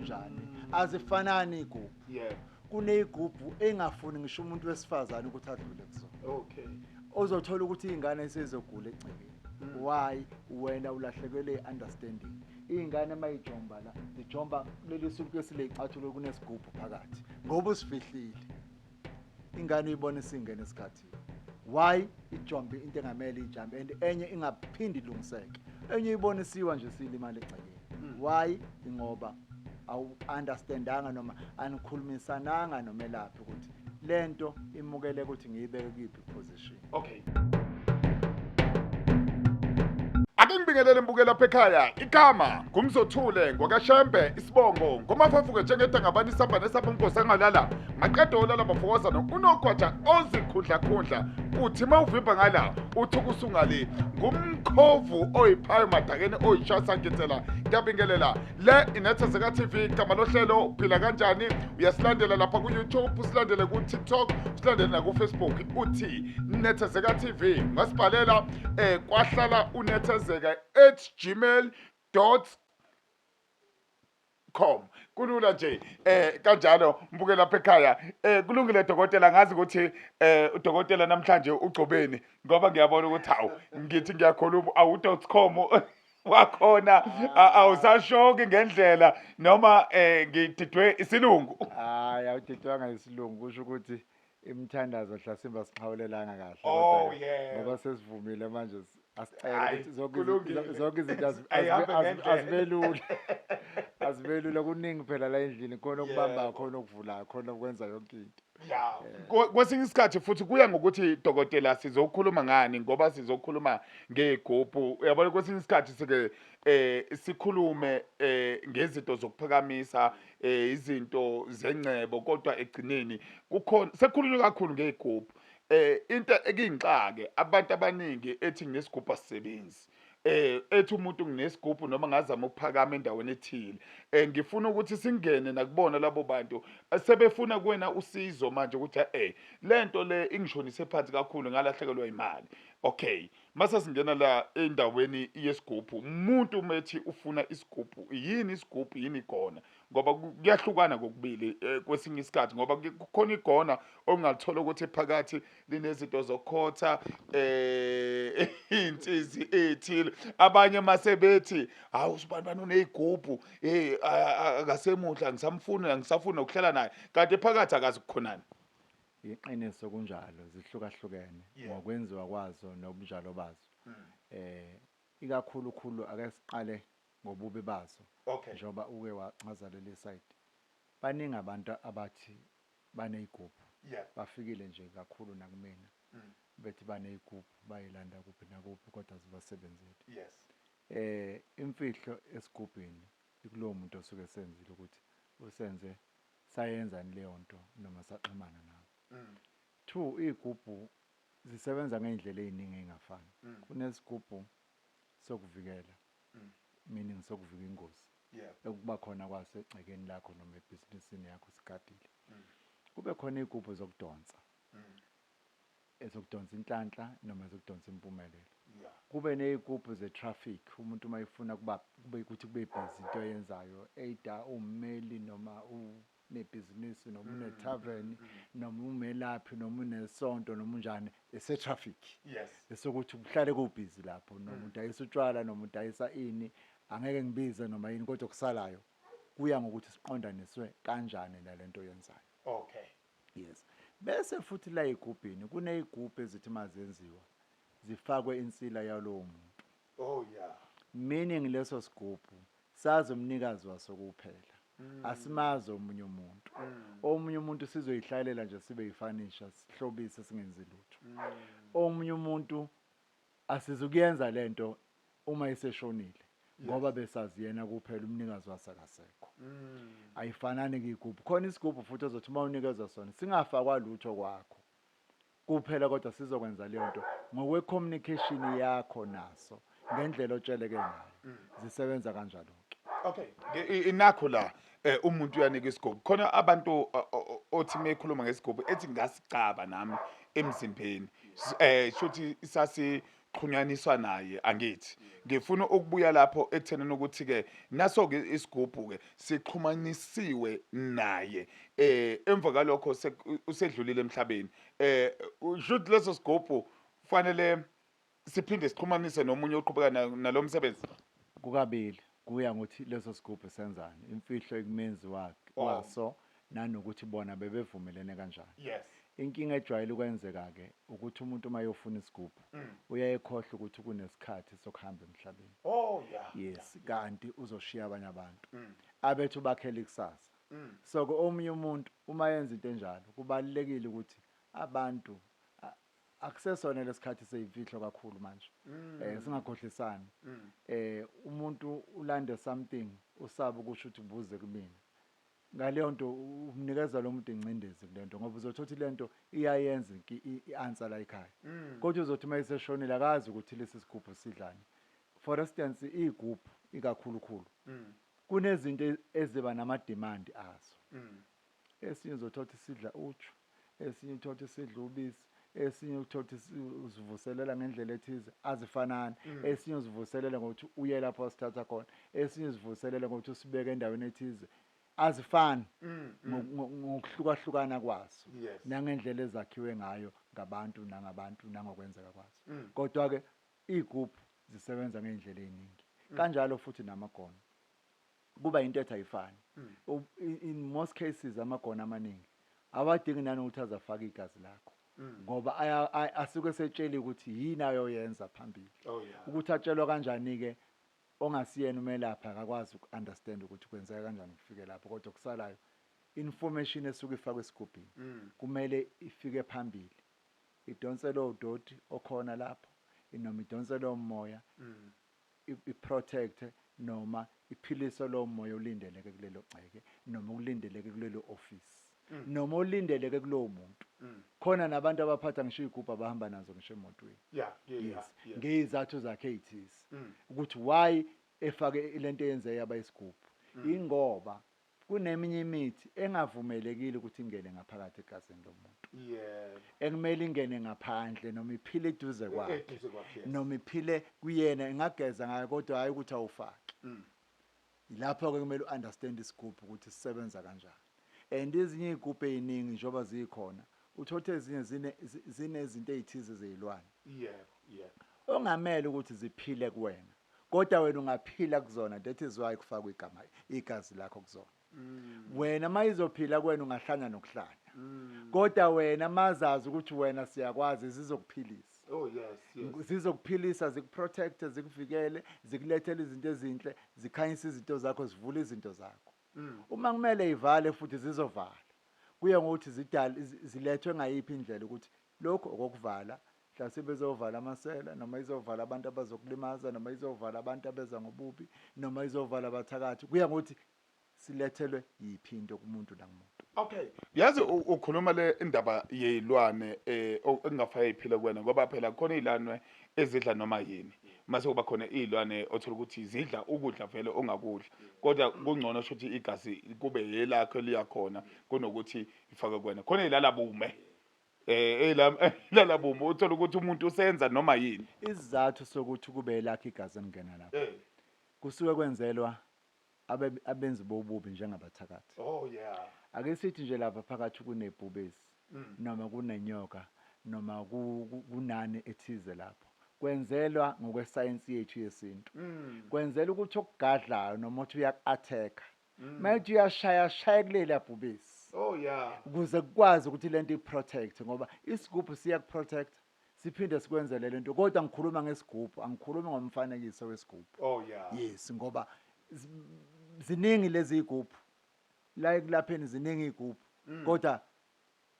unjani. Azifanani iy'gubhu. Kuney'gubhu engafuni ngisho umuntu wesifazane ukuthi adlule kuzona. Ozothola ukuthi iy'ngane sezogula egcekeni. Why? Wena ulahlekelwe i-understanding. Iy'ngane uma y'jomba la, zijomba kuleli suitcase ley'cathulo kunesigubhu phakathi ngoba usifihlile. Ingane uyibona isingena esikhathini. Why? Ijombe into engamele ijambe and enye ingaphindi ilungiseke. Enye uyibona isiwa nje silimala egcekeni. Why? Ngoba awu-understandanga noma anikhulumisananga nomelaphi ukuthi lento imukele ukuthi ngiyibeke kuyiphi position. Okay. Ake ngibingelele mbuke lapha ekhaya. Igama ngumzothule ngwakaShembe isibongo ngomafafuke njengedangabani isamba nesamba umgosi angalala. Maqeda olala bafokozana unogwaja ozikhundlakhundla. Uthi mawuvimba ngala uthuka usungale ngumkhovu oyiphayo madakeni oyishasa ngithela. Ngiyabingelela. Le inethezeka TV igama lohlelo uphila kanjani uyasilandela lapha ku YouTube usilandele ku TikTok usilandele na ku Facebook uthi Nethezeka TV ungasibhalela kwahlala unethezeka@gmail.com kulula nje kanjalo mbuke lapha ekhaya. Kulungile dokotela, ngazi ukuthi udokotela namhlanje ugcobeni ngoba ngiyabona ukuthi hawu ngithi ngiyakhuluma awu.com wakhona awusashoki ngendlela noma ngididwe isilungu. Hayi, awudidwanga isilungu, kusho ukuthi imithandazo hlasimba sixhawulelanga kahle. Oh, kodwa yeah. Ngoba sesivumile manje asicele Hhayi, ukuthi kulungile. zonke izinto Ayihambe ngendlela. azibelula. Azibelula, kuningi phela la endlini, khona okubamba, khona okuvulayo, khona okwenza yonke into. Kwesinye isikhathi futhi kuya ngokuthi dokotela sizokhuluma ngani, ngoba sizokhuluma ngey'gubhu. Uyabona kwesinye isikhathi sike sikhulume ngezinto zokuphakamisa, izinto zengcebo, kodwa ekugcineni kukhona sekukhulunywa kakhulu ngey'gubhu. Into ekuyinxake abantu abaningi ethi nginesigubhu asisebenzi. Ethi umuntu nginesigubhu noma ngazama ukuphakama endaweni ethile. Ngifuna ukuthi singene nakubona labo bantu sebefuna kuwena usizo manje ukuthi lento le ingishonise phansi kakhulu ngalahlekelwa imali. Okay, mase singena la endaweni yesigubhu, umuntu methi ufuna isigubhu, yini isigubhu, yini igona? Ngoba kuyahlukana kokubili kwesinye isikhathi, ngoba kukhona igona ongalithola ukuthi phakathi linezinto zokukhotha, insizi ethile. Abanye mase bethi hawu sibani bani unezigubhu, akasemuhle, angisamfuni, angisafuni nokuhlala naye, kanti phakathi akazi kukhonani. Iqiniso kunjalo, zihlukahlukene ngokwenziwa kwazo nobunjalo bazo. Ikakhulukhulu ake siqale ngobubi bazo. Njengoba uke wachaza leli side. Baningi abantu abathi baney'gubhu. Bafikile nje kakhulu nakumina. Bethi baney'gubhu bayilanda kuphi nakuphi kodwa zibasebenzele. Imfihlo esigubhini ikulowo muntu osuke esenzile ukuthi usenze sayenzani leyo nto noma saxhumana nawe. 2, iy'gubhu zisebenza ngey'ndlela ey'ningi ey'ngafani. Kunesigubhu sokuvikela, meaning sokuvika ingozi. Ekuba khona kwaso egcekeni lakho noma ebhizinisini yakho sigadile. Kube khona iy'gubhu zokudonsa. Ezokudonsa inhlanhla noma ezokudonsa impumelelo. Kube ney'gubhu ze-traffic, umuntu uma efuna kube ukuthi kube busy into ayenzayo, either ummeli noma unebhizinisi noma une-tavern noma umelaphi noma unesonto noma unjani, ese-traffic. Esokuthi kuhlale kubhizi lapho, noma udayisa utshwala noma udayisa ini, angeke ngibize noma yini, kodwa okusalayo kuya ngokuthi siqondaniswe kanjani nalento oyenzayo. Yes. Bese futhi la egubhini kuney'gubhu ezithi mazenziwa zifakwe insila yalowo muntu. Oh yeah. Meaning leso sigubhu sazi umnikazi waso kuphela. Asimazi omunye umuntu. Omunye umuntu sizoyihlalela nje sibe yifanisha, sihlobise singenzi lutho. Omunye umuntu asizukuyenza lento uma eseshonile ngoba besazi yena kuphela, umnikazi waso akasekho. Ayifanani ke igubhu. Khona isigubhu futhi ozothi uma unikezwa sona singafakwa lutho kwakho kuphela, kodwa sizokwenza leyo nto ngokwe-communication yakho naso ngendlela otsheleke ngayo. Zisebenza kanjalo-ke. Okay, inakho la umuntu uyanika isigubhu. Khona abantu othi mekhuluma ngesigubhu ethi ngasicaba nami emzimbeni. Shuthi sasi Xhunyaniswa naye angithi ngifuna ukubuya lapho ekuthenini ukuthi ke naso ke isigubhu ke sixhumanisiwe naye emva kalokho usedlulile emhlabeni. Should leso sigubhu fanele siphinde sixhumanise nomunye oqhubeka nalomsebenzi? Kukabili, kuya ngokuthi leso sigubhu senzani, imfihlo ekumenzi wakhe waso, nanokuthi bona bebevumelene kanjani. Inkinga ejwayele ukwenzeka-ke ukuthi umuntu uma eyofuna isigubhu uyayekhohlwa ukuthi kunesikhathi sokuhamba emhlabeni. Yes, kanti uzoshiya abanye abantu abethu bakhele ikusasa. So-ke omunye umuntu uma yenza into enjalo, kubalulekile ukuthi abantu akusesona lesikhathi seyimfihlo kakhulu manje. Singakhohlisani. Umuntu ulande something, usaba ukusho ukuthi buze kumina. Ngaleyo nto umnikeza lo muntu ingcindezi kulento, ngoba uzothola ukuthi lento iyayenza i-answer la ekhaya. Kodwa uzothi uma eseshonile akazi ukuthi lesi sigubhu sidlani. For instance, iy'gubhu ikakhulukhulu kunezinto eziba nama-demand azo. Esinye uzothola ukuthi sidla uju, esinye uthola ukuthi sidla ubisi, esinye uthola ukuthi uzivuselela ngendlela ethize, azifanani. Esinye uzivuselela ngokuthi uye lapho wasithatha khona, esinye uzivuselela ngokuthi usibeke endaweni ethize. Azifani ngokuhlukahlukana kwazo nangendlela ezakhiwe ngayo ngabantu nangabantu nangokwenzeka kwazo. Kodwa-ke iy'gubhu zisebenza ngey'ndlela ey'ningi, kanjalo futhi namagono kuba into ethi ayifani. In most cases amagona amaningi awadingi nanokuthi azafake igazi lakho, ngoba asuke esetsheliwe ukuthi yini ayoyenza phambili. Ukuthi atshelwa kanjani-ke ongasiyena umelaphi akakwazi uku-understand ukuthi kwenzeka kanjani kufike lapho. Kodwa kusalayo information esuke ifakwe esigubhini kumele ifike phambili, idonse lowo doti okhona lapho, noma idonse lowo moya, i-protect noma iphilise lowo moya olindeleke kulelo gceke, noma ukulindeleke kulelo office, noma olindeleke kulowo muntu. Khona nabantu abaphatha ngisho iy'gubhu abahamba nazo ngisho emotweni. Yes, ngey'zathu zakhe ey'thize ukuthi why efake lento eyenze yaba isigubhu, ingoba kuneminye imithi engavumelekile ukuthi ingene ngaphakathi egazini lomuntu, ekumele ingene ngaphandle noma iphile eduze kwakhe, Eduze kwakhe, yes. noma iphile kuyena, ingageza ngayo, kodwa hayi ukuthi awufake. Ilapho-ke kumele u-understand isigubhu ukuthi sisebenza kanjani. And ezinye iy'gubhu ey'ningi njengoba zikhona, uthothe ezinye zinezinto ey'thize zey'lwane yebo yebo ongamele ukuthi ziphile kuwena, kodwa wena ungaphila kuzona. That is why kufakwa igama, igazi lakho kuzona. Wena uma izophila kuwena ungahlanya nokuhlanya, kodwa wena mazazi ukuthi wena siyakwazi, zizokuphilisa. Oh yes. Zizokuphilisa, zikuprotect, zikuvikele, zikulethele izinto ezinhle, zikhanyise izinto zakho, zivule izinto zakho. Uma kumele ivale futhi zizovala, kuye ngokuthi zidale zilethwe ngayiphi indlela, ukuthi lokhu okokuvala mhlawumbe bezovala amasela, noma izovala abantu abazokulimaza, noma izovala abantu abeza ngobubi, noma izovala abathakathi, kuya ngokuthi silethelwe yiphi into kumuntu nakumuntu. Okay. Yazi ukhuluma le indaba yezilwane engafake iphile kuwena, ngoba phela khona izilwane ezidla noma yini. Mase kuba khona izilwane othola ukuthi zidla ukudla vele ongakudla. Kodwa kungcono ukuthi igazi kube yelakho liyakhona kunokuthi ifake kuwena. Khona izilala bume. Elala bume uthola ukuthi umuntu usenza noma yini. Isizathu sokuthi kube elakho igazi elingena lapho kusuke kwenzelwa abenzi bobubi njengabathakathi. Ake sithi nje lapha phakathi kunebhubesi noma kunenyoka noma kunani ethize lapho. Kwenzelwa ngokwesayensi yethu yesintu. Kwenzela ukuthi okugadlayo noma uthi uyaku-attack-a, mayethi uyashaya shaya kulela bhubesi. Ukuze kukwazi ukuthi lento iprotect, ngoba isigubhu siyakuprotect siphinde sikwenzele lento. Kodwa ngikhuluma ngesigubhu, angikhulumi ngomfanekiso wesigubhu. Yes, ngoba ziningi lezi igubhu la ekulapheni, ziningi igubhu, kodwa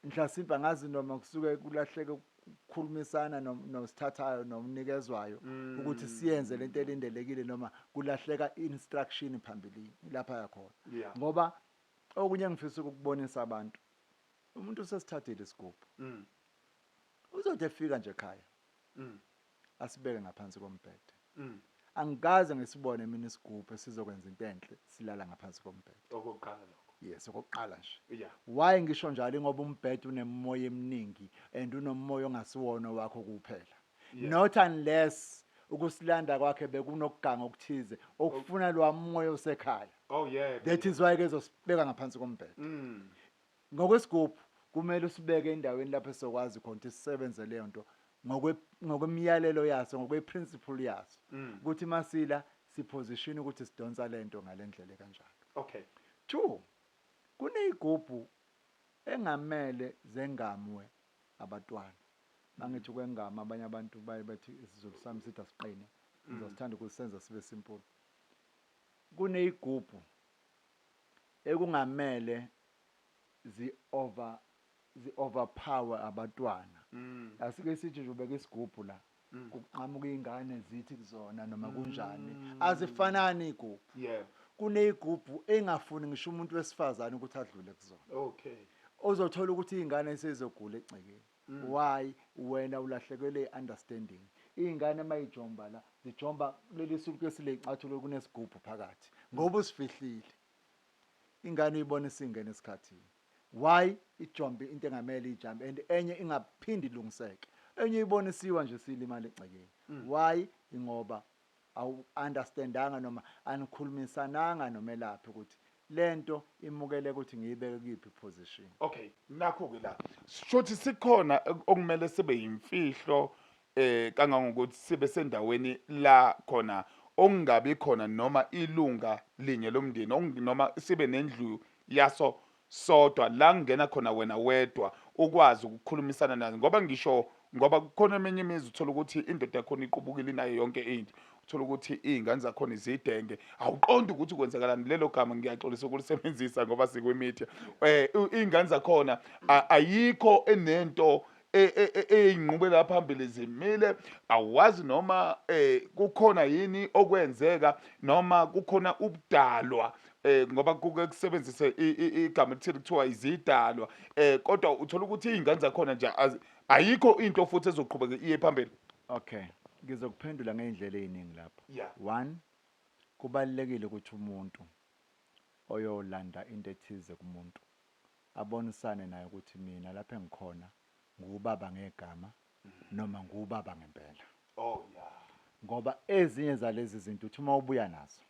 mhlasimpe angazi noma kusuke kulahleke ukukhulumisana nosithathayo nomnikezwayo ukuthi siyenze lento elindelekile, noma kulahleka instruction phambilini lapha yakhona. Ngoba okunye engifisa ukukubonisa abantu, umuntu usesithathile isigubhu, uzothi efika nje ekhaya asibeke ngaphansi kombhede. Angikaze ngisibone mina isigubhu esizokwenza into enhle silala ngaphansi kombhede. Okokuqala lokho. Yes, okokuqala nje. Why ngisho njalo? Ngoba umbhede unemoya eminingi and unomoya ongasiwona wakho kuphela. Not unless ukusilanda kwakhe bekunokuganga okuthize okufuna lwa moya osekhaya. Oh yeah. That is why ke ezosibeka ngaphansi kombhede. Ngokwesigubhu kumele usibeke endaweni lapho esizokwazi khona ukuthi sisebenze leyo nto ngokwemiyalelo yaso, ngokwe-principle yaso, ukuthi masila siposition ukuthi sidonsa lento ngalendlela kanjalo. Two, kuneyigubhu engamele zengamwe abatwana. Mangithi kwengama, abanye abantu baye bathi isiZulu sami sithi asiqine, ngizosithanda ukusenza sibe simple. Kuneyigubhu ekungamele zi overpower abatwana. Asike sithi nje ubeka isigubhu la, kuqhamuka ingane zithi kuzona noma kunjani, azifanani igubhu. Kuneyigubhu engafuni ngisho umuntu wesifazane ukuthi adlule kuzona. Ozothola ukuthi ingane isizogula egcekeni. Why? Wena ulahlekelwe i-understanding. Iy'ngane mayijomba la, zijomba kuleli suitcase ley'cathulo kunesigubhu phakathi ngoba usifihlile. Ingane uyibona isingena esikhathini. Why ijombe into engamele ijambe and enye ingaphindi ilungiseke? Enye uyibona isiwa nje silimala egcekeni. Why? Ingoba awu understandanga noma anikhulumisananga nomelaphi ukuthi lento imukele ukuthi ngiyibeke kuyiphi position. Okay, nakho ke la. Shuthi sikhona okumele sibe yimfihlo kangangokuthi sibe sendaweni la khona okungabi khona noma ilunga linye lomndeni, noma sibe nendlu yaso sodwa la kungena khona wena wedwa ukwazi ukukhulumisana nazo. Ngoba ngisho ngoba kukhona eminye imizi uthola ukuthi indoda yakhona iqubukile, inayo yonke into, uthola ukuthi iy'ngane zakhona izidenge, awuqondi ukuthi kwenzakalani. Lelo gama ngiyaxolisa ukulisebenzisa ngoba sikwi-media. Iy'ngane zakhona ayikho enento eyinqubela phambili, zimile, awazi noma kukhona yini okwenzeka noma kukhona ubudalwa, ngoba kuke kusebenzise igama elithile kuthiwa izidalwa, kodwa uthola ukuthi iy'ngane zakhona nje ayikho into futhi ezoqhubeka iye phambili. Okay, ngizokuphendula ngey'ndlela ey'ningi lapho. One, kubalulekile ukuthi umuntu oyolanda into ethize kumuntu abonisane naye ukuthi mina lapha engikhona ngubaba ngegama noma ngubaba ngempela. Oh yeah. Ngoba ezinye zalezi zinto uthi uma ubuya nazo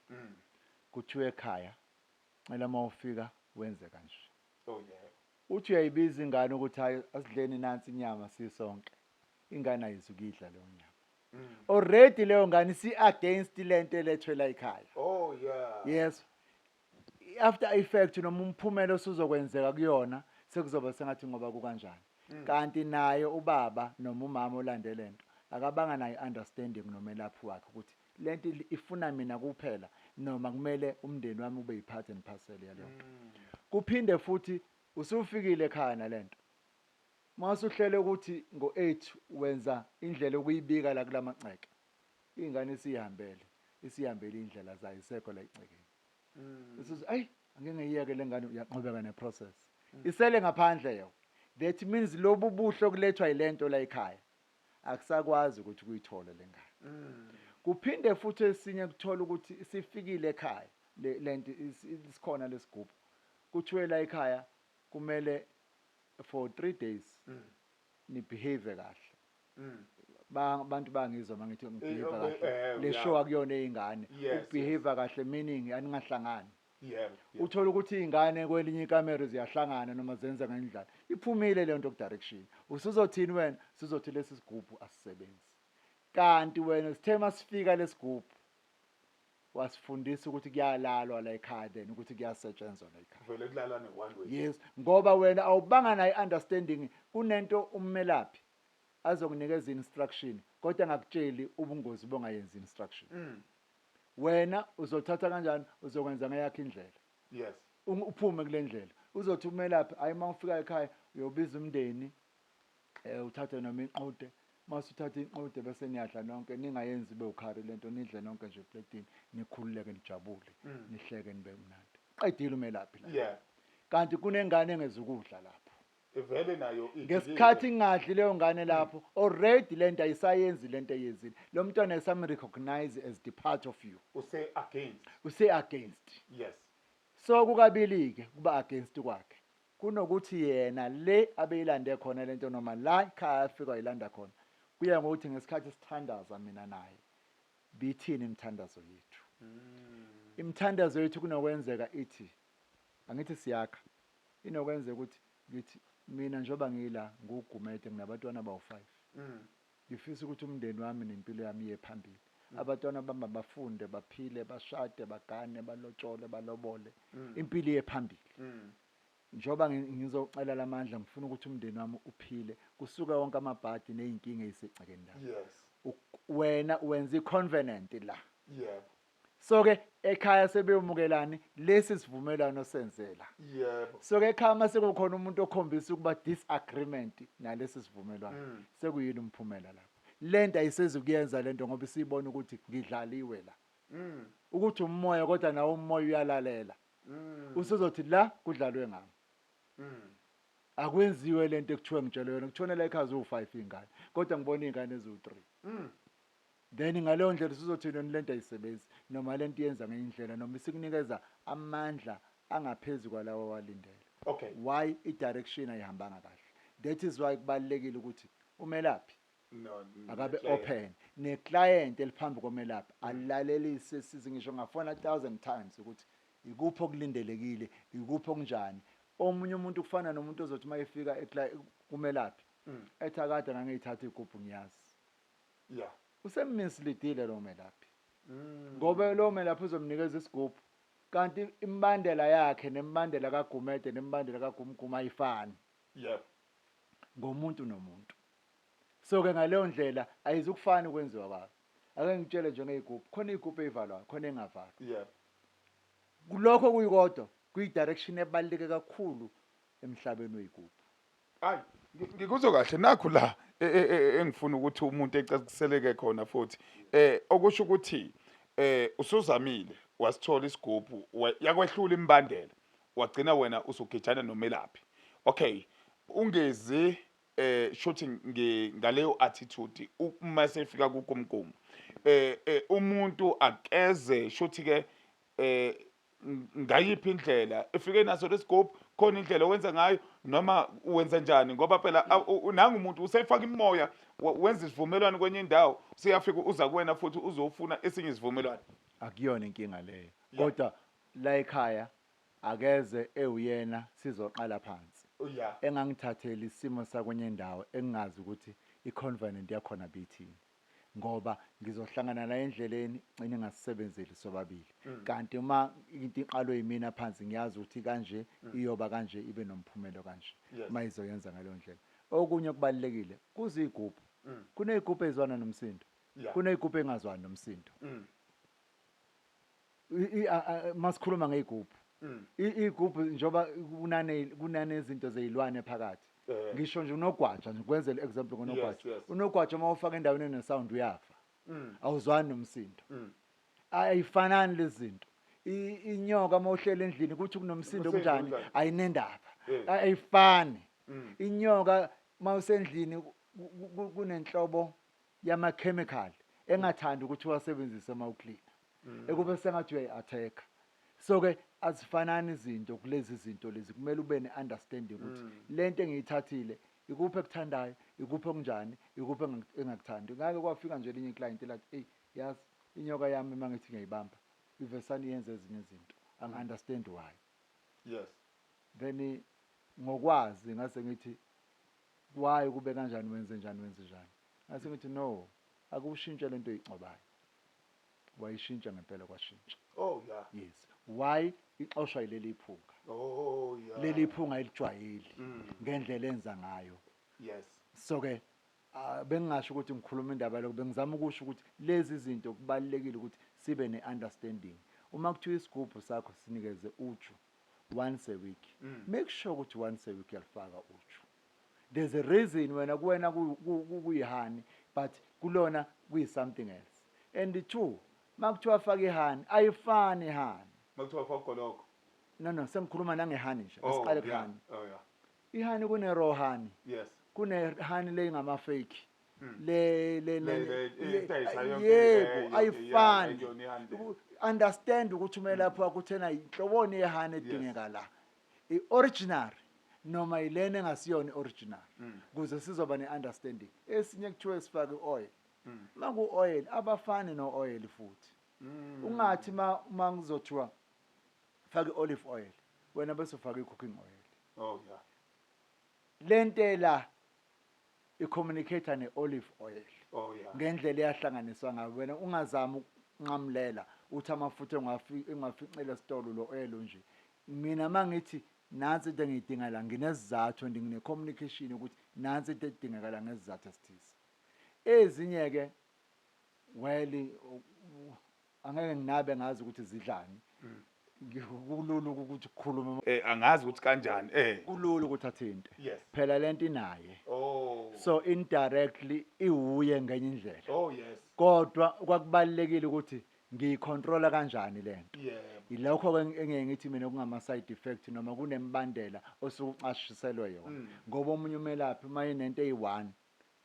kuthiwe ekhaya cela uma ufika wenze kanje. Oh yeah. Uthi uyayibiza ingane ukuthi hayi, asidleni nansi inyama sisonke. Ingane ayizukidla leyo nyama. Already leyo ngane isi against lento elethwe la ekhaya. Oh yeah. Yes. After effect noma umphumela osuzokwenzeka kuyona sekuzoba sengathi ngoba kukanjani. Kanti naye ubaba noma umama olande lento akabanga nayo understanding nomelaphi wakhe ukuthi lento ifuna mina kuphela noma kumele umndeni wami ube yi-part and parcel yaleyo nto. Kuphinde futhi usufikile ekhaya nalento, masuhlele ukuthi ngo-8 wenza indlela yokuyibika la kulamagceke, ingane isihambele indlela zayo, isekho la egcekeni. Usuthi ayi, angeke ngiyiyeke le ngane, uyaqhubeka ne-process, isele ngaphandle yo. That means lobu buhle okulethwa yilento la ekhaya akusakwazi ukuthi kuyithole le ngane. Kuphinde futhi esinye kuthola ukuthi sifikile ekhaya lento isikhona lesigubhu, kuthiwe la ekhaya kumele for 3 days ni-behave kahle. Abantu bangizwa mangithi ngi-behave kahle, le show akuyona eyingane. Ukubehave kahle meaning aningahlangani. Uthola ukuthi iy'ngane kwelinye ikamero ziyahlangana noma zenza ngendlela, iphumile leyo nto ku-direction. Usuzothini wena? Sizothi lesi sigubhu asisebenzi, kanti wena sithe masifika lesigubhu wasifundisa ukuthi kuyalalwa la ekhaya, then ukuthi kuyasetshenzwa la ekhaya. Vele kulalwa ne-one way. Yes, ngoba wena awubanga nayo i-understanding. Kunento ummelaphi azokunikeza instruction kodwa angakutsheli ubungozi bongayenzi instruction. Wena uzothatha kanjani? Uzokwenza ngeyakho indlela. Uphume kule ndlela. Uzothi umelaphi hayi, uma ufika ekhaya uyobiza umndeni, uthathe noma inqude, mase uthatha inqude bese niyadla nonke, ningayenzi ibe ukhari lento, nidle nonke nje epletini, nikhululeke, nijabule, nihleke, nibe mnandi. Qedile umelaphi la. Kanti kunengane engezukudla lapho. Vele nayo. Ngesikhathi ingadli leyo ngane lapho, already lento ayisayenzi lento eyenzile. Lo mntwana ayisam recognize as the part of you. Use against. Use against. So kukabili ke kuba against kwakhe. Kunokuthi yena le abeyilande khona lento noma la ekhaya afika wayilanda khona. Kuya ngokuthi ngesikhathi sithandaza mina naye bithini imithandazo yethu. Imithandazo yethu kunokwenzeka ithi, angithi siyakha, inokwenzeka ukuthi ngithi mina njengoba ngila nguGumede nginabantwana abawu-5. Ngifisa ukuthi umndeni wami nempilo yami iye phambili. Abantwana bami bafunde, baphile, bashade, bagane, balotshole, balobole. Impilo iye phambili. Njengoba ngizocela lamandla, ngifuna ukuthi umndeni wami uphile, kusuke wonke amabhadi nezinkinga ezisegcekeni lami. Wena wenza i-covenant la. So ke ekhaya sebeyomukelani lesi sivumelwano senzela. So ke ekhaya mase kukhona umuntu okhombisa ukuba disagreement nalesi sivumelwano, sekuyini umphumela lapho? Lento ayisezukuyenza lento ngoba isibona ukuthi ngidlaliwe la. Ukuthi umoya, kodwa nawo umoya uyalalela. Usuzothi la kudlalwe ngami. Akwenziwe lento ekuthiwe ngitshele yona, kuthiwa la ekhaya ziwu-5 iy'ngane, kodwa ngibona iy'ngane eziwu-3. Then ngaleyo ndlela usuzothi yona lento ayisebenzi, noma lento iyenza ngenye indlela, noma isikunikeza amandla angaphezu kwalawo owalindele. Why i-direction ayihambanga kahle? That is why kubalulekile ukuthi umelaphi No, akabe ne-client. Open ne-client eliphambi komelaphi, alalelisise size ngisho ngafona 1000 times ukuthi ikuphi okulindelekile, ikuphi okunjani. Omunye umuntu kufana nomuntu ozothi uma efika kumelaphi ethi akade ngangiyithatha igubhu, ngiyazi. Usemmisleadile lo melaphi. Ngoba lo melaphi uzomnikeza isigubhu, kanti imibandela yakhe nemibandela kaGumede nemibandela kaGumguma ayifani. Ngomuntu nomuntu. So ke ngaleyo ndlela ayizukufana ukwenziwa kwayo. Ake ngitshele nje ngeyigubhu, khona iy'gubhu ey'valwayo, khona engavalwa. Kulokho kuyikodwa kuyi-direction ebaluleke kakhulu emhlabeni wey'gubhu. Hayi, ngikuzwe kahle. Nakhu la engifuna ukuthi umuntu ecaciseleke khona futhi. Okusho ukuthi usuzamile wasithola isigubhu, yakwehlula imibandela, wagcina wena usugejana nomelaphi. Okay, ungezi shothi ngaleyo attitude uma sefika kuGumgum. Umuntu akeze shothi ke ngayiphi indlela efike naso lesigubhu, khona indlela owenza ngayo noma wenza njani? Ngoba phela nangu umuntu usefaka imoya, wenza isivumelwano kwenye indawo, useyafika uza kuwena futhi uzofuna esinye isivumelwano. Akuyona inkinga leyo, kodwa la ekhaya akeze ewuyena, sizoqala phansi. Engangithatheli isimo sakwenye indawo engingazi ukuthi i-covenant yakhona bithini, ngoba ngizohlangana la endleleni gcine ngasisebenzeli sobabili. Kanti uma into iqalwe yimina phansi, ngiyazi ukuthi kanje iyoba kanje, ibe nomphumelo kanje. Uma izoyenza ngaleyo ndlela. Okunye okubalulekile kuzigubhu, kuney'gubhu ey'zwana nomsindo, kuney'gubhu ey'ngazwani nomsindo. Masikhuluma ngey'gubhu, iy'gubhu njengoba kunanezinto zey'lwane phakathi, ngisho nje unogwaja nje, kwenzele example ngonogwaja. Unogwaja uma ufaka endaweni ene-sound uyafa. Awuzwani nomsindo. Ayifanani lezi zinto. Inyoka uma uhleli endlini kuthi kunomsindo Umsindo kunjani, kunjani? ayinendaba. Ayifani. Inyoka uma usendlini kunenhlobo yama-chemical engathandi ukuthi uwasebenzise uma uklina, ekube sengathi uyayi-attack. So-ke azifanani izinto kulezi zinto lezi, kumele ube ne-understanding ukuthi lento engiyithathile ikuphi ekuthandayo, ikuphi okunjani, ikuphi engakuthandi. Ngake kwafika nje elinye iclient lathi, eyi yazi inyoka yami uma ngithi ngiyayibamba ivesane iyenze ezinye izinto, angi-understand why. Then ngokwazi ngase ngithi why kube kanjani, wenze njani, wenze njani, ngase ngithi no, akushintshe lento oyingcobayo. Wayishintsha ngempela, kwashintsha. Yes, why ixoshwa yileli phunga? Leli phunga elijwayeli ngendlela enza ngayo. So ke bengingasho ukuthi ngikhuluma indaba lokho, bengizama ukusho ukuthi lezi zinto kubalulekile ukuthi sibe ne-understanding. Uma kuthiwa isigubhu sakho sinikeze uju once a week, make sure ukuthi once a week uyalifaka uju. There's a reason wena kuwena kuyi-honey, but kulona kuyi-something else. And two, uma kuthiwa faka i-honey, ayifani i-honey. Makuthiwa faka ugologo. No, sengikhuluma nange-honey nje. Asiqale ku-honey. I-honey kune-raw honey, kune-honey le ingama-fake, le le Le yonke, yebo, ayifani. Ayiyona i-honey le. Understand ukuthi umelaphi wakho uthena inhloboni ye-honey edingeka la, i-original. Noma yilena engasiyona i-original, ukuze sizoba ne-understanding. Esinye kuthiwe sifake i-oil. Maku-oil, abafani no-oil futhi. Ungathi ma ngizothiwa fake i-olive oil, wena bese ufake i-cooking oil. Lentela i-communicate ne-olive oil ngendlela eyahlanganiswa ngayo. Wena ungazami ukunqamulela uthi amafutha engiwaficile esitolo, lo oil nje. Mina mangithi nansi into engiyidinga la, nginesizathu and ngine-communication ukuthi nansi into edingakala ngesizathu esithize. Ezinye-ke, well, angeke nginabe ngazi ukuthi zidlani. Kulula ukuthi kukhulume. Angazi ukuthi kanjani. Kulula ukuthi athinte. Phela lento inaye. So indirectly iwuye ngenye indlela. Kodwa kwakubalekile ukuthi ngiyicontrola kanjani lento. Ilokho ke engeke ngithi mina kungama side effect noma kunemibandela osuke ucashiselwe yona. Ngoba omunye umelaphi uma enento eyi-1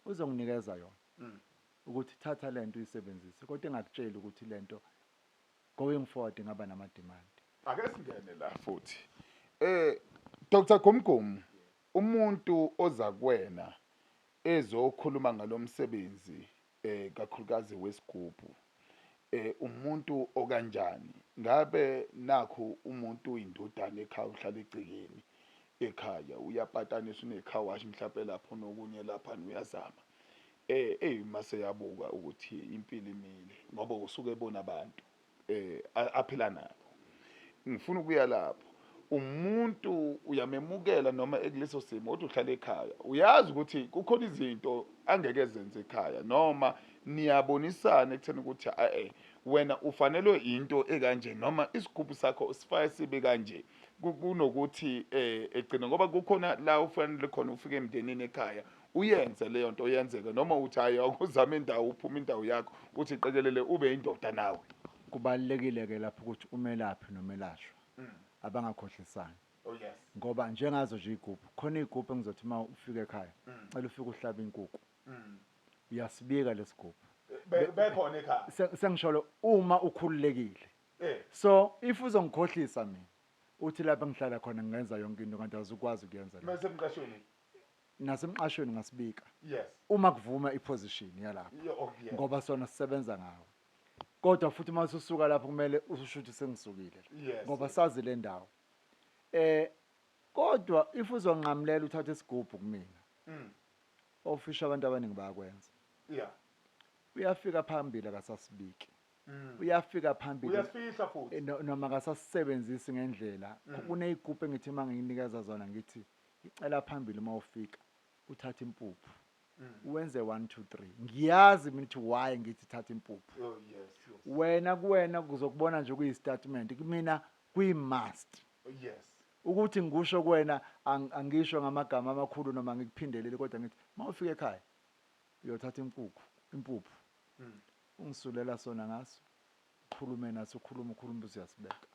uzonginikeza yona. Ukuthi thatha lento uyisebenzise, kodwa engakutsheli ukuthi lento going forward ingaba nama demand. Ake singene la futhi. Dr Gumgum, umuntu oza kuwena ezokhuluma ngalomsebenzi, kakhulukazi wesigubhu, umuntu okanjani? Ngabe nakho umuntu uyindodana ekhaya, uhlala egcekeni ekhaya, uyapatanisa, une-car wash mhlawumbe lapho nokunye lapha, uyazama. Mase yabuka ukuthi impilo imile ngoba usuke ebona abantu aphila nabo. Ngifuna ukuya lapho. Umuntu uyamemukela noma ekuleso simo, kodwa uhlala ekhaya, uyazi ukuthi kukhona izinto angeke zenze ekhaya, noma niyabonisana ekutheni ukuthi wena ufanelwe into ekanje noma isigubhu sakho sifake sibe kanje, kunokuthi egcine, ngoba kukhona la ufanele khona ufike emndenini ekhaya uyenze leyo nto yenzeke, noma uthi hayi, awuzame indawo, uphume indawo yakho, uthi qikelele ube indoda nawe. Kubalulekile ke lapho ukuthi umelaphi nomelashwa abangakhohlisani. Oh yes. Ngoba njengazo nje igubhu, khona igubhu engizothi uma ufika ekhaya, cela ufike uhlabe inkukhu. Uyasibika lesigubhu. Bekhona ekhaya. Sengisholo uma ukhululekile. So if uzongikhohlisa mina, uthi lapha engihlala khona ngingenza yonke into, kanti awuzukwazi ukuyenza lokho. Mase emqashweni. Nasemqashweni ngasibika. Uma kuvuma iposition yalapho. Oh, yes. Ngoba sona sisebenza ngawo. Kodwa futhi uma ususuka lapho kumele usho ukuthi sengisukile. Ngoba sazi le ndawo. Kodwa if uzonqamulela uthathe isigubhu kumina. Ofisha abantu abaningi bayakwenza. Uyafika phambili akasasibiki. Uyafika phambili. Uyasifihla futhi. Noma akasasebenzisi ngendlela. Kuneyigubhu engithi manginikeza zona ngithi icela phambili uma ufika uthathe impuphu. Uwenze 1 2 3. Ngiyazi mina ukuthi why ngithi thatha impuphu. Oh yes, yes. Wena kuwena kuzokubona nje kuyi statement, kumina kuyi must. Oh, yes. Ukuthi ngikusho kuwena angisho ngamagama amakhulu noma ngikuphindelele, kodwa ngithi mawufika ekhaya uyothatha impuphu. Ungisulela sona ngaso. Ukhulume naso, ukhulume, ukhulume usiyasibeka.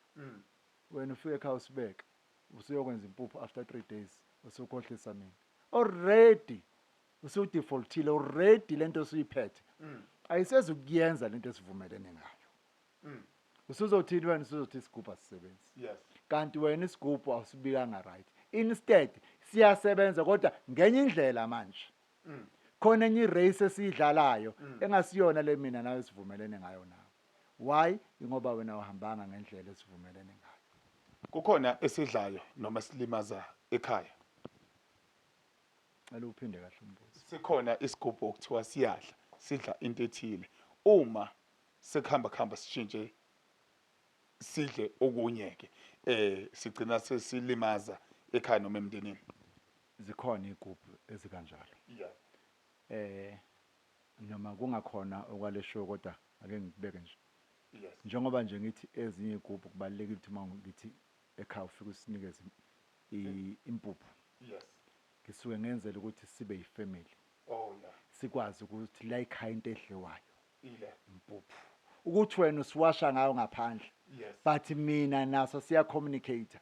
Wena ufike ekhaya usibeke. Usuyokwenza impuphu after 3 days usukhohlisa mina. Already usudefaultile, already lento osuyiphethe. Ayisezukuyenza lento esivumelene ngayo. Usuzothini wena? Usuzothi isigubhu asisebenzi. Kanti wena isigubhu awusibikanga right. Instead siyasebenza kodwa ngenye indlela manje. Khona enye irace esiyidlalayo engasiyona le mina nawe sivumelene ngayo nawe. Why? Ngoba wena uhambanga ngendlela esivumelene ngayo. Kukhona esidlayo noma silimaza ekhaya. Cela uphinde kahle umbuzo. Sikhona isigubhu okuthiwa siyadla, sidla into ethile. Uma sekuhamba kuhamba sishintshe sidle okunye ke, sigcina sesilimaza ekhaya noma emndenini. Zikhona izigubhu ezikanjalo. Noma kungakhona okwale show, kodwa ake ngikubeke nje. Njengoba nje ngithi ezinye izigubhu kubalulekile ukuthi uma ngithi ekhaya ufike usinikeze impuphu. Ngisuke ngenzela ukuthi sibe yifamily. Oh yeah. Sikwazi ukuthi la ekhaya into edliwayo. Ile. Impuphu. Ukuthi wena usiwasha ngayo ngaphandle. But mina naso siya communicate.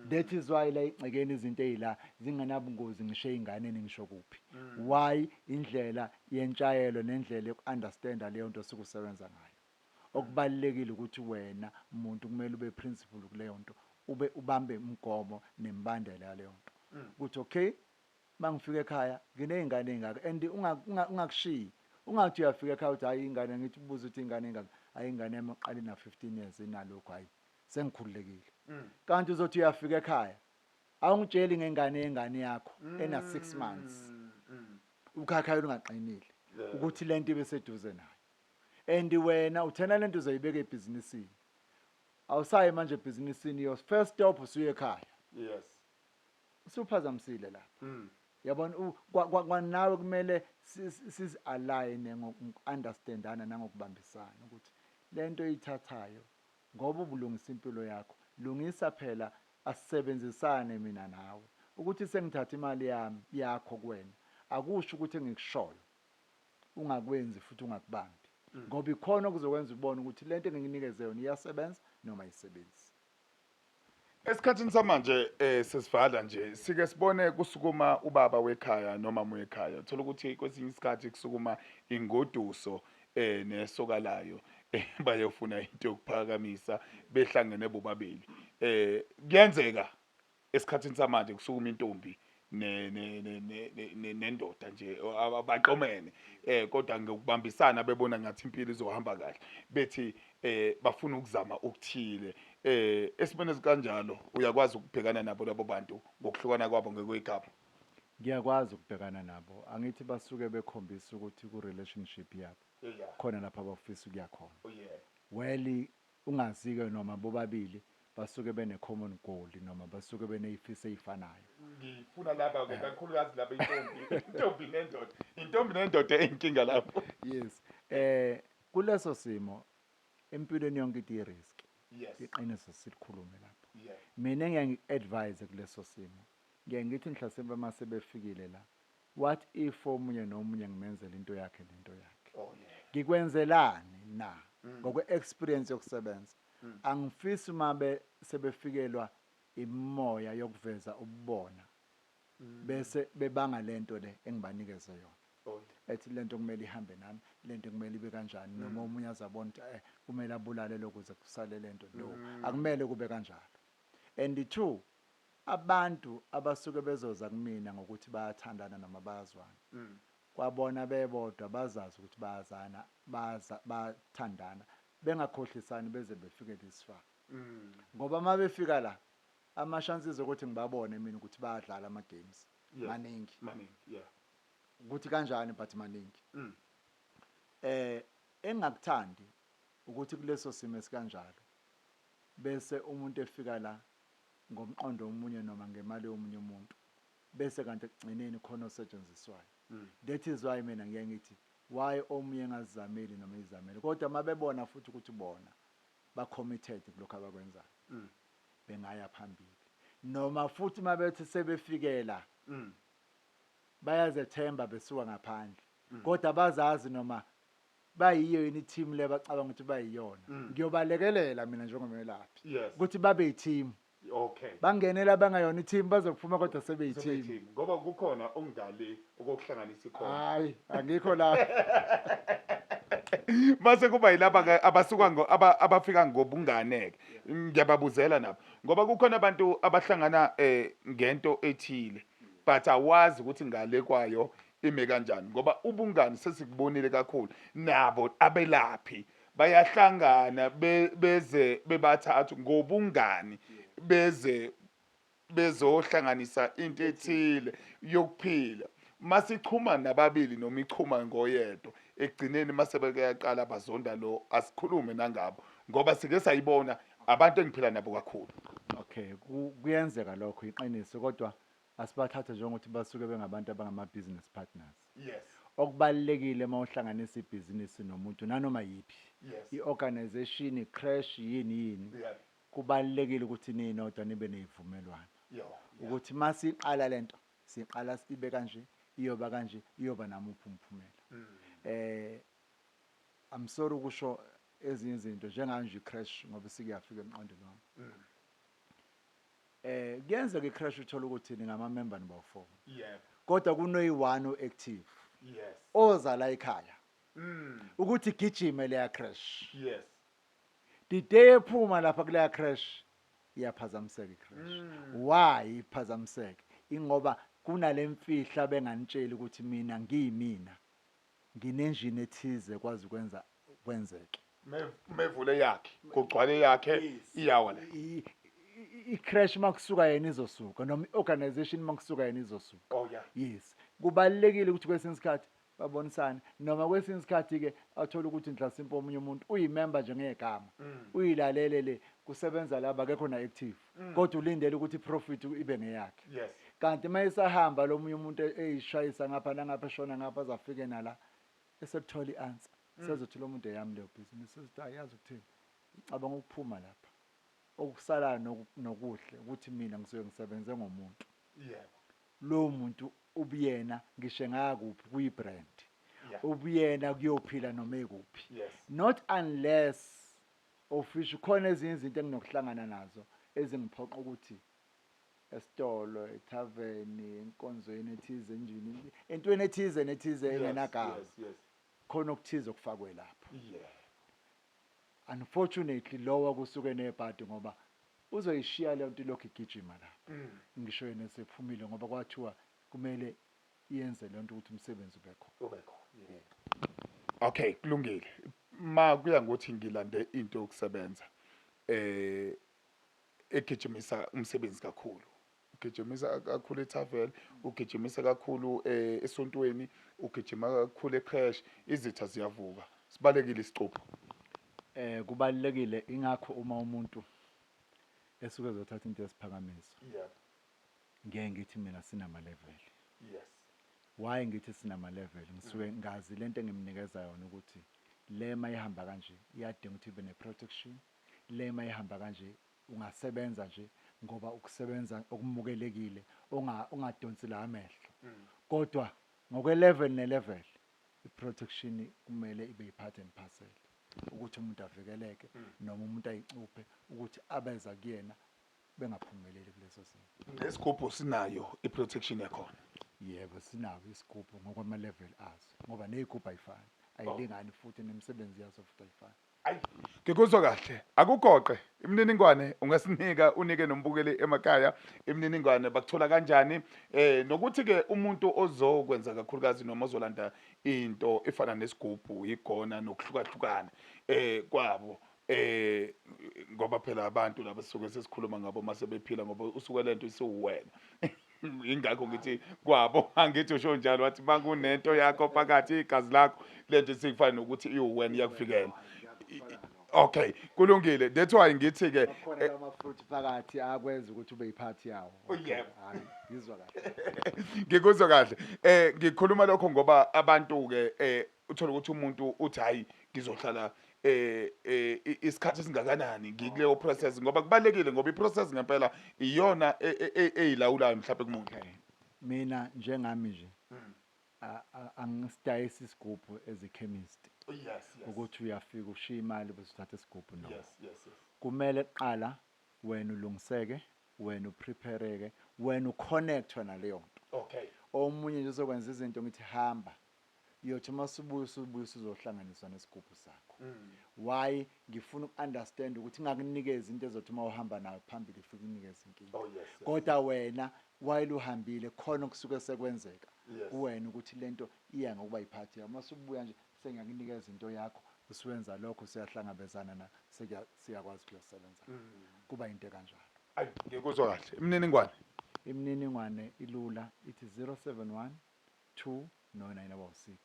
That is why la igcekeni izinto ezila zingenabungozi ngisho einganeni ngisho kuphi. Why indlela yentshayelo nendlela yokunderstanda leyo nto sikusebenza ngayo. Okubalulekile ukuthi wena umuntu kumele ube principle kuleyo nto, ube ubambe umgomo nemibandela yaleyo nto. Ukuthi okay, mangifika ekhaya nginey'ngane ey'ngaka, and ungakushiyi, ungathi uyafika ekhaya uthi hhayi ingane, ngithi ubuze ukuthi ingane engaka, hhayi ingane yami yokuqala ina-15 years, inalokhu, hhayi sengikhululekile. Kanti uzothi uyafika ekhaya awungitsheli ngengane yengane yakho ena-6 months, ukhakhayi olungaqinile, ukuthi lento ibe seduze nayo, and wena uthena lento uzoyibeka ebhizinisini, awusayi manje ebhizinisini, your first stop usuye ekhaya. Usuphazamisile lapho. Yabona, kwanawe kumele sizi-align ngoku-understandana nangokubambisana ukuthi lento oyithathayo, ngoba ubulungisa impilo yakho, lungisa phela, asisebenzisane mina nawe. Ukuthi sengithatha imali yami yakho kuwena akusho ukuthi engikushoyo ungakwenzi futhi ungakubambi, ngoba ikhona okuzokwenza ubone ukuthi lento engikunikeze yona iyasebenza noma ayisebenzi. Esikhathini samanje, sesivala nje, sike sibone kusukuma ubaba wekhaya noma wekhaya, uthola ukuthi kwesinye isikhathi kusukuma ingoduso nesoka layo, bayofuna into yokuphakamisa behlangene bobabili. Kuyenzeka esikhathini samanje kusukuma intombi nendoda nje abaqomene, kodwa ngokubambisana bebona ngathi impilo izohamba kahle, bethi bafuna ukuzama okuthile. Esimeni esikanjalo uyakwazi ukubhekana nabo labo bantu ngokuhlukana kwabo ngokwegama? Ngiyakwazi ukubhekana nabo. Angithi basuke bekhombisa ukuthi ku-relationship yabo khona lapho abafisa ukuya khona. Well, ungazi-ke noma bobabili basuke bene-common goal noma basuke beney'fiso ey'fanayo. Ngifuna laba-ke kakhulukazi laba, intombi nendoda, intombi nendoda eyinkinga lapho. Yes, kuleso simo empilweni yonke into i-risk. Iqiniso silikhulume lapho. Mina engiye ngiku-advise kuleso simo, ngiye ngithi mhlasimpe uma sebefikile la, what if omunye nomunye ngimenzela into yakhe nento yakhe? Ngikwenzelani na? Ngokwe-experience yokusebenza, angifisi uma sebefikelwa imimoya yokuveza ububona bese bebanga lento le engibanikeze yona, ethi lento kumele ihambe nami, lento kumele ibe kanjani, noma omunye azabona ukuthi kumele abulale lokuze kusale lento. No, akumele kube kanjalo. And two, abantu abasuke bezoza kumina ngokuthi bayathandana noma bayazwana, kwabona bebodwa bazazi ukuthi bayazana, baza bathandana, bengakhohlisani beze befike this far, ngoba uma befika la ama-chances okuthi ngibabone mina ukuthi bayadlala ama-games maningi. Maningi, yeah. Ukuthi kanjani, but maningi. Engakuthandi ukuthi kuleso simo esikanjalo bese umuntu efika la ngomqondo omunye noma ngemali yomunye umuntu, bese kanti ekugcineni khona osetshenziswayo. That is why mina ngiye ngithi why omunye engazizameli noma izamele, kodwa uma bebona futhi ukuthi bona ba-committed kulokhu abakwenzayo, bengaya phambili, noma futhi uma bethi sebefikela bayazethemba besuka ngaphandle, kodwa bazazi noma bayiyo yini i-team le bacabanga ukuthi bayiyona. Ngiyobalekelela mina njengomelaphi ukuthi babe yi-team. Bangenela bangayona i-team, bazokuphuma kodwa sebeyi-team. Sebeyi-team, ngoba kukhona okungali okokuhlanganisa ikhona. Hayi, angikho la. Mase kuba yilaba ke abasuka abafika ngobungane ke, ngiyababuzela nabo, ngoba kukhona abantu abahlangana ngento ethile, but awazi ukuthi ngale kwayo ime kanjani, ngoba ubungani sesikubonile kakhulu. Nabo abelaphi bayahlangana beze bebathathu ngobungani, beze bezohlanganisa into ethile yokuphila. Masichuma nababili noma ichuma ngoyedwa, ekugcineni mase bekuyaqala bazonda lo. Asikhulume nangabo, ngoba sike sayibona abantu engiphila nabo kakhulu. Okay, kuyenzeka lokho, iqiniso, kodwa asibathathe njengokuthi basuke bengabantu abangama-business partners. Okubalulekile uma uhlanganisa ibhizinisi nomuntu nanoma yiphi i-organization, i-creche, yini yini, kubalulekile ukuthi ninodwa nibe ney'vumelwano ukuthi masiqala lento, siqala ibe kanje, iyoba kanje, iyoba namuphi umphumela. I'm sorry ukusho ezinye izinto njenganje i-creche, ngoba sikuyafika emqondweni wami. Kuyenzeka i-creche uthola ukuthi ningama-member nibawu-4, kodwa kunoyi-1 o-active oza la ekhaya ukuthi gijime leya creche. The day ephuma lapha kuleya creche, iyaphazamiseka i-creche. Why iphazamiseke? Ingoba kunale mfihla benganitsheli ukuthi mina ngiyimina, nginenjini ethize kwazi ukwenza kwenzeke. Mevule yakhe, kugcwale yakhe, iyawa le. I-creche makusuka yena izosuka, noma i-organization makusuka yena izosuka. Oh yeah. Yes, kubalulekile ukuthi kwesinye isikhathi babonisane, noma kwesinye isikhathi-ke athole ukuthi mhlasimpe omunye umuntu uyimember nje ngegama, uyilalele le kusebenza laba, akekho na-active, kodwa ulindele ukuthi i-profit ibe ngeyakhe. Kanti uma esahamba lo munye umuntu eyishayisa ngapha nangapha, eshona ngapha, aze afike nala esekuthola i-answer, sezothi lo muntu eyami leyo bhizinisi, sezothi ayazi ukuthini, ngicabanga ukuphuma lapha, okusalayo nokuhle ukuthi mina ngisuke ngisebenze ngomuntu. Lowo muntu ubuyena ngisho engakuphi kuyi-brand, ubuyena kuyophila noma ekuphi. Not unless official khona ezinye izinto enginokuhlangana nazo ezingiphoqa ukuthi esitolo, ethaveni, enkonzweni ethize, endlini, entweni ethize nethize engenagama, khona okuthize okufakwe lapho. Unfortunately lowo kusuke nebhadi, ngoba uzoyishiya leyo nto ilokhu igijima lapho, ngisho yena esephumile, ngoba kwathiwa kumele iyenze le nto ukuthi umsebenzi ube khona. Ube khona. Okay, kulungile. Ma kuya ngokuthi ngilande into yokusebenza egijimisa umsebenzi kakhulu, ugijimisa kakhulu ethaveni, ugijimisa kakhulu esontweni, ugijima kakhulu ecreche, izitha ziyavuka, sibalekile isicupho. Kubalulekile, ingakho uma umuntu esuke ezothatha into yesiphakamiso, ngeke ngithi mina sinama level. Why ngithi sinama level? Ngisuke ngazi lento engimnikeza yona ukuthi le mayihamba kanje iyadinga ukuthi ibe ne protection, le mayihamba kanje ungasebenza nje ngoba ukusebenza okumukelekile, ungadonsi la amehlo. Kodwa ngokwe level ne level, i-protection kumele ibe yi-part and parcel ukuthi umuntu avikeleke, noma umuntu ayicuphe ukuthi abeza kuyena bengaphumeleli kuleso simo. Nesigubhu sinayo i-protection yakhona? Yebo, sinawo isigubhu ngokwama level aso, ngoba nezigubhu ayifani, ayilingani, futhi nemisebenzi yazo futhi ayifani. Ayi, ngikuzwa kahle. Akugoqe imininingwane ungasinika, unike nombukeli emakhaya imininingwane, bakuthola kanjani, nokuthi ke umuntu ozokwenza kakhulukazi noma ozolanda into efana nesigubhu, igona nokuhlukahlukana kwabo, ngoba phela abantu laba sisuke sesikhuluma ngabo mase bephila, ngoba usuke lento isuwena, ingakho ngithi kwabo. Angithi usho njalo, wathi makunento yakho phakathi, igazi lakho, lento isifana nokuthi iwena, iyakuvikela. Okay, kulungile, that's why ngithi ke Khona lama fruit phakathi akwenza ukuthi ube yiphathi yawo. Oh, yebo. Hayi, ngizwa kahle. Ngikuzwa kahle. Ngikhuluma lokho ngoba abantu ke uthola ukuthi umuntu uthi hayi, ngizohlala isikhathi esingakanani ngikuleyo process, ngoba kubalekile, ngoba iprocess ngempela iyona eyilawulayo mhlawumbe kumuntu. Okay, mina njengami nje angisidayisi isigubhu as a chemist, ukuthi uyafika ushiya imali bese uthatha isigubhu. No. yes yes yes Kumele kuqala wena ulungiseke, wena uprepareke, wena uconnectwe naleyo nto. Omunye nje uzokwenza izinto, ngithi hamba, uyothi uma usubuya, usubuya usuzohlanganiswa nesigubhu sakho. Why? Ngifuna uku-understand ukuthi ngakunikeza into ezothi uma uhamba nayo phambili ifike ukunikeza inkinga. Oh yes. Kodwa wena while uhambile khona kusuke sekwenzeka kuwena ukuthi lento iya ngokuba yiphathi yakho. Uma usubuya nje sengiyakunikeza into yakho, usuwenza lokho, siyahlangabezana na siyakwazi ukuyosebenza, kuba into kanjalo. Ayi, ngikuzwa kahle. Imininingwane? Imininingwane ilula, ithi 071 2 9906,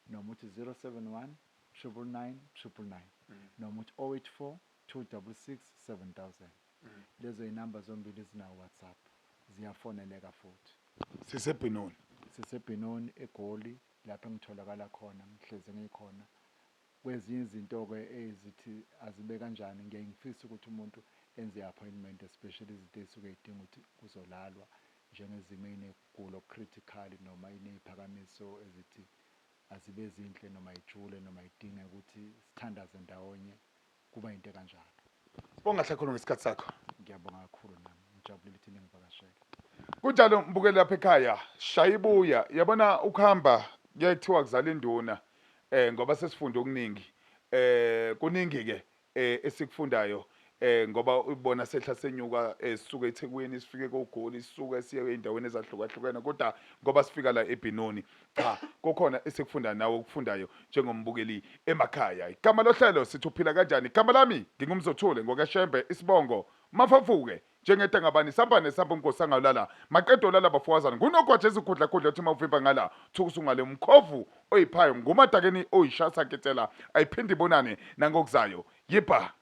noma uthi 071 999 999, noma uthi 084 266 7000. Lezo inamba zombili zinawo WhatsApp, ziyafoneleka futhi. SiseBenoni? SiseBenoni, eGoli, lapho engitholakala khona, ngihlezi ngikhona. Kwezinye izinto-ke ezithi azibe kanjani, ngiyaye ngifise ukuthi umuntu enze i-appointment, especially izinto ey'suke y'dinga ukuthi kuzolalwa, njengezimo ey'negulo critical noma iney'phakamiso ezithi azibe zinhle noma y'jule noma y'dinge ukuthi sithandaze ndawonye, kuba into ekanjalo. Sibonga kakhulu ngesikhathi sakho. Ngiyabonga kakhulu nami, ngijabulile ukuthi ningivakashele. Kunjalo, mbukeli lapha ekhaya, shayibuya, yabona ukuhamba kuyathiwa kuzala induna, ngoba sesifunda okuningi, kuningi ke esikufundayo. Ngoba ubona sehla senyuka, sisuke eThekwini sifike koGoli, sisuke siye ey'ndaweni ezahlukahlukene, kodwa ngoba sifika la eBenoni, cha, kukhona esikufunda nawe okufundayo njengombukeli emakhaya. Igama lohlelo sithi Uphila Kanjani. Igama lami nginguMzothule ngokaShembe, isibongo Mafafuke njengedangabani sambane samba umgosi angawulala maqeda olala bafowazana ngunogwaja ezikhudlakhudla othi uma uvimba ngala thukusa ungale umkhovu oyiphayo ngumadakeni oyishasa ketsela ayiphinde ibonane nangokuzayo yibha.